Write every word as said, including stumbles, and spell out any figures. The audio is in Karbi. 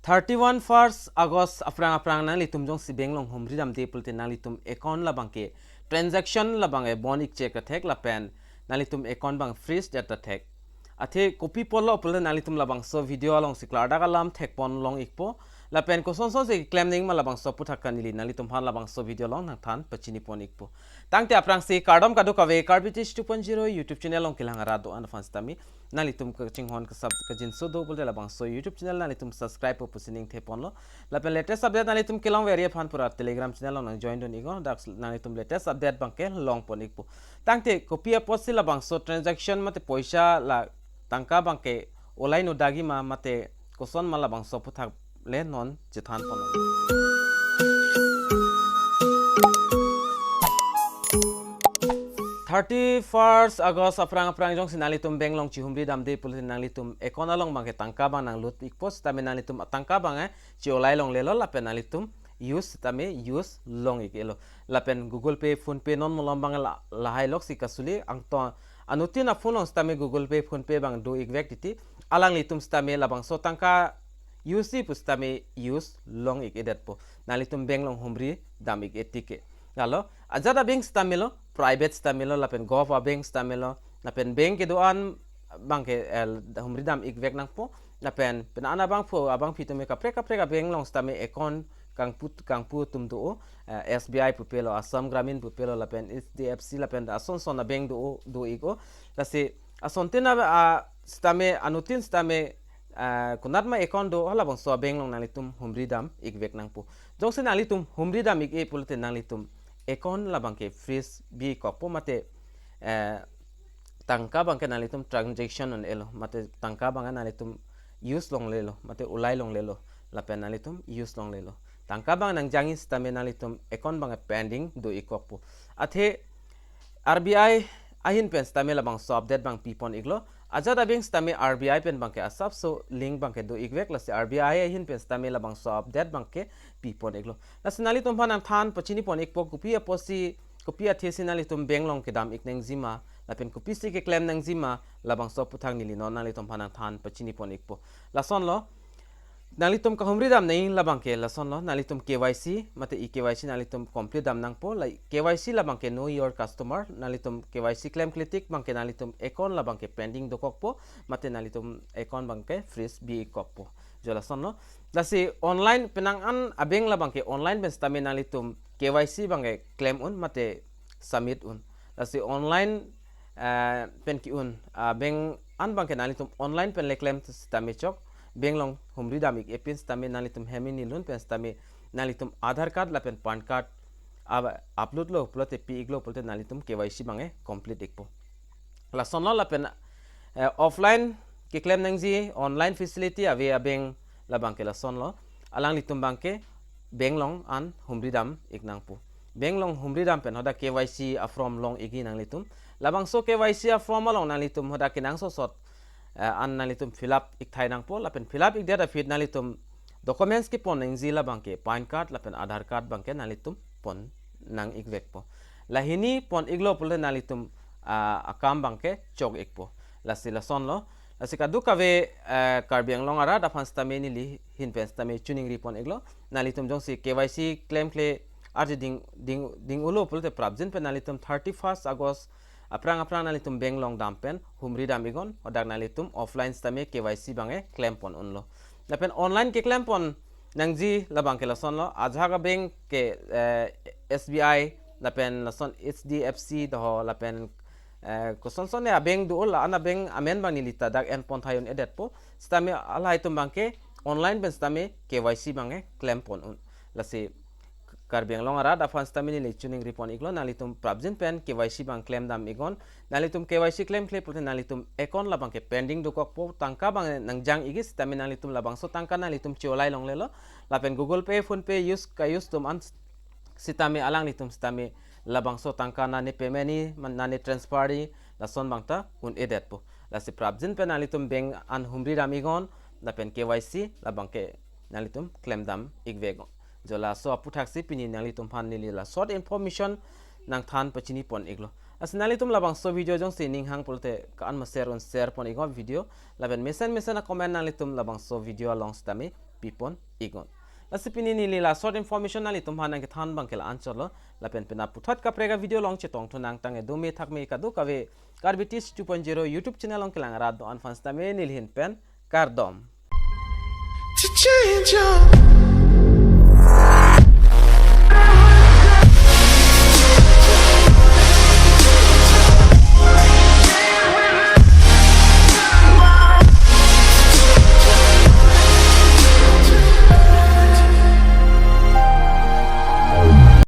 Thirty-one first August aphrang aphrang nanglitum jongsi bank along humri damde pulote nanglitum account labangke transaction labangke bon ik chek athek lapen nanglitum account abang freeze det athek. Athe kopi apotlo pulote nanglitum labangso video alongsi klardak alam thekpon long ikpo. Lapen kosonson si klem nangji ma labangso aphuthak neli nanglitumphan labangso video along nangthan pachinipon ikpo. Tangte aphrangsi kardom kadokave, Karbi Teach two point zero YouTube channel along kelang arat do-an aphan sitame nanglitum kachinghon kesap kajinso do pulote labangso YouTube channel nanglitum subscribe po pusi ning theponlo. Lapen latest update nanglitum kelongveri aphan pura Telegram channel along nang join dun iknon, dak nanglitum latest update abangke longpon ikpo. Tangte kopi apotsi labangso transaction mate poisa la tangka abangke olai no dagi ma mate koson ma labangso aphuthak le non chethanpon. Thirty-first August aphrang aphrang jongsi nanglitum bank along chihumri damde pulote nanglitum account along abangke tangka abang nanglut ikpo sitame nanglitum tangka abang eh chi olai longlelo lapen nanglitum use sitame use long ik-elo. Lapen Google Pay, PhonePe non malom abang la, lahai loksi kasuli angto anuttin aphone along sitame Google Pay, PhonePe abang do ikvek titi alanglitum sitame labangso tangka use pu sitame use long ik-edetpo. Nanglitum bank along humri dam ik-e tik ke. Lalo ajat a-bank sitame lo, private sitame lo, lapen gov a-bank sitame lo, lapen bank kedo-an abangke eh, humri dam ikvek nangpo. Lapen pen ana abangphu abangphi tumi kaprek kaprek a-bank along sitame account kangpu kangpu atum do-o, eh, S B I pupe lo, Assam Gramin pupe lo, lapen H D F C lapen asonson a-bank do-o, do ik-o. Lasi asontin a, a sitame anuttin sitame eh, konat ma account do halabangso a-bank along nanglitum humri dam ikvek nangpo. Jongsi nanglitum humri dam ik-e pulote nanglitum account labangke freeze bi kokpo mate eh, tangka abangke nanglitum transaction un-elo mate tangka abang nanglitum use longlelo mate olai longlelo lapen nanglitum use longlelo. Tangka abang nangjangji sitame nanglitum account abang pending do ik kokpo. Athe R B I ahin pen sitame labangso update abang pipon iklo. Ajat a-bank sitame R B I pen abangke asapso link abangke do ikvek, lasi R B I ahin pen sitame labangso update abangke pipon iklo. Lasi nanglitumphan nangthan pachinipon ikpo kopi apotsi kopi athesi nanglitum bank along kedam ik nangji ma lapen kopisi keklem nangji ma labangso aphuthak neli non nanglitumphan nangthan pachinipon ikpo. Lasonlo, nanglitum kahumri dam nangji labangke lasonlo, nanglitum K Y C mate e-K Y C nanglitum complete dam nangpo. La K Y C labangke know your customer, nanglitum K Y C klemkle tik abangke nanglitum account labangke pending dokokpo mate nanglitum account abangke freeze bi kokpo. Jo lasonlo. Lasi online penang an a-bank labangke online pen sitame nanglitum K Y C abangke klem un mate submit un. Lasi online eh, pen ki-un, ah, bank an abangke nanglitum online pen le klem sitame chok, bank along humri dam ik-e pin sitame nanglitum hem ingnilun pen sitame nanglitum Aadhaar card lapen PAN card aba upload lo pulote pi iklo pulote nanglitum K Y C abangke complete ikpo. Lasonlo lapen eh, offline keklem nangji online facility ave a-bank labangke lasonlo. Alanglitum abangke bank along an humri dam ik nangpo. Bank along humri dam pen hadak K Y C a-form long ikji nanglitum. Labangso K Y C a-form along nanglitum hadak kenangsot sot eh, an nanglitum fill up ik thai nangpo lapen fill up ikdet aphi nanglitum documents kepon nangji labangke PAN card lapen Aadhaar card abangke nanglitum pon nang ikvekpo. Lahini pon iklo pulote nanglitum ah, akam abangke chok ikpo. Lasi lasonlo. Lasi kadokave eh, Karbi Anglong arat aphan sitame neli ahin pen sitame chiningripon iklo. Nanglitum jongsi K Y C klemkle arje ding ding ding-olo pulote prapjin pen nanglitum thirty-first August aphrang aphrang nanglitum bank along dam pen humri dam iknon, hadak nanglitum offline sitame K Y C abangke klempon unlo. Lapen online keklempon nangji labangke lasonlo, ajahak a-bank ke eh, S B I lapen lason H D F C doho lapen eh, kosonson a-bank do la an a-bank amen abang neli ta dak enpon thai un-edetpo. Sitame lahai atum abangke online pen sitame K Y C abangke klempon un. Lasi Karbi Anglong arat aphan sitame neli chiningripon iklo, nanglitum prapjin pen K Y C abang klem dam iknon. Nanglitum K Y C klemkle pulote nanglitum account labangke pending dokokpo, tangka abang nangjang ikji sitame nanglitum labangso tangka nanglitum chi olai longlelo. Lapen Google Pay, PhonePe use ka-use atum an sitame alanglitum sitame labangso tangka nane payment ji, man nane transfer ji, lason abang ta un-edetpo. Lasi prapjin pen nanglitum bank an humri dam iknon, lapen K Y C labangke nanglitum klem dam ikveknon. Jo laso aphuthak si pini nanglitumphan neli la short information nangthan pachinipon iklo. Lasi nanglitum labangso video jongsi ning hang pulote ka-an ma share un share pon iknon video. Lapen mesen mesen a-comment nanglitum labangso video along sitame pipon iknon. Lasi pini neli la short information nanglitum aphan nangkethan abang ke la-anchotlo, lapen penap puthot kaprek avideo along chetongthu nangtang, edo me thak me kadokave Karbi Teach two point zero YouTube channel along kelang rat do-an aphan sitame neli ahin pen kardom. To change your